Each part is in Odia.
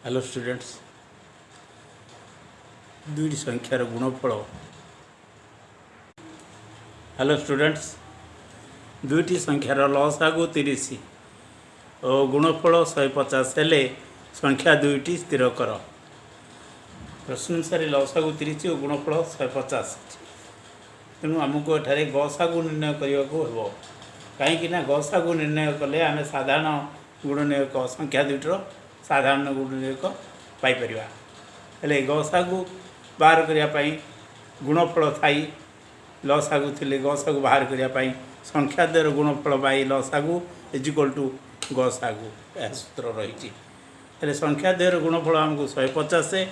ହ୍ୟାଲୋ ଷ୍ଟୁଡେଣ୍ଟସ୍, ଦୁଇଟି ସଂଖ୍ୟାର ଗୁଣଫଳ। ହ୍ୟାଲୋ ଷ୍ଟୁଡେଣ୍ଟସ୍, ଦୁଇଟି ସଂଖ୍ୟାର ଲସାଗୁ 30 ଓ ଗୁଣଫଳ 150 ହେଲେ ସଂଖ୍ୟା ଦୁଇଟି ସ୍ଥିର କର। ପ୍ରଶ୍ନ ଅନୁସାରେ ଲସାଗୁ 30 ଓ ଗୁଣଫଳ 150 ଅଛି। ତେଣୁ ଆମକୁ ଏଠାରେ ଗସାଗୁ ନିର୍ଣ୍ଣୟ କରିବାକୁ ହେବ। କାହିଁକି ନା ଗସାଗୁ ନିର୍ଣ୍ଣୟ କଲେ ଆମେ ସାଧାରଣ ଗୁଣନୀୟକ, ସଂଖ୍ୟା ଦୁଇଟିର ସାଧାରଣ ଗୁଣନୀୟକ ପାଇପାରିବା। ହେଲେ ଗସାଗୁ ବାହାର କରିବା ପାଇଁ ଗୁଣଫଳ ଥାଇ ଲସାଗୁ ଥିଲେ ଗସାଗୁ ବାହାର କରିବା ପାଇଁ ସଂଖ୍ୟା ଦ୍ୱୟର ଗୁଣଫଳ ବାଇ ଲସାଗୁ is equal to ଗସାଗୁ, ଏହା ସୂତ୍ର ରହିଛି। ହେଲେ ସଂଖ୍ୟା ଦ୍ୱୟର ଗୁଣଫଳ ଆମକୁ 150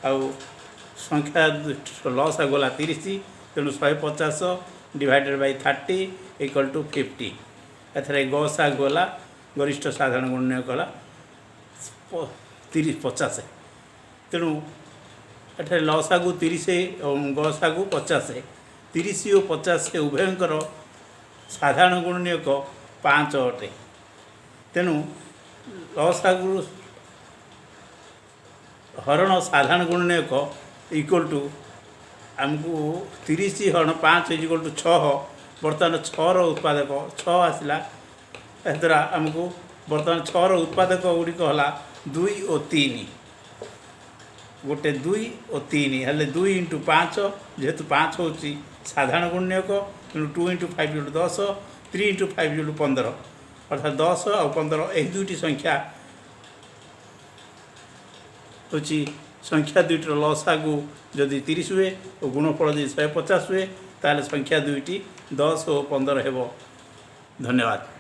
ଆଉ ସଂଖ୍ୟା ଲସାଗୁ ହେଲା 30। ତେଣୁ 150 divided by 30 equal to 50। ଏଥିରେ ଗସାଗୁ ହେଲା, ଗରିଷ୍ଠ ସାଧାରଣ ଗୁଣନୀୟକ ହେଲା 30, 50। ତେଣୁ ଏଠାରେ ଲସାଗୁ 30 ଏବଂ ଗସାଗୁ 50। 30 ଓ 50 ଉଭୟଙ୍କର ସାଧାରଣ ଗୁଣନୀୟକ 5 ଅଟେ। ତେଣୁ ଲସାଗୁ ହରଣ ସାଧାରଣ ଗୁଣନୀୟକ ଇକ୍ୱାଲ୍ ଟୁ ଆମକୁ 30 ହରଣ 5 is equal to 6। ବର୍ତ୍ତମାନ 6ର ଉତ୍ପାଦକ 6 ଆସିଲା। ଏହାଦ୍ୱାରା ଆମକୁ ବର୍ତ୍ତମାନ 6ର ଉତ୍ପାଦକ ଗୁଡ଼ିକ ହେଲା 2 ଓ 3। ଗୋଟେ 2 ଓ 3 ହେଲେ 2 ଇଣ୍ଟୁ 5, ଯେହେତୁ 5 ହେଉଛି ସାଧାରଣ ଗୁଣନୀୟକ, ତେଣୁ 2 ଇଣ୍ଟୁ 5 ଇଣ୍ଟୁ 10, 3 ଇଣ୍ଟୁ 5 ଇଣ୍ଟୁ 15। ଅର୍ଥାତ୍ 10 ଆଉ 15 ଏହି ଦୁଇଟି ସଂଖ୍ୟା ହେଉଛି। ସଂଖ୍ୟା ଦୁଇଟିର ଲସାଗୁ ଯଦି 30 ହୁଏ ଓ ଗୁଣଫଳ ଯଦି 150 ହୁଏ, ତାହେଲେ ସଂଖ୍ୟା ଦୁଇଟି 10 ଓ 15 ହେବ। ଧନ୍ୟବାଦ।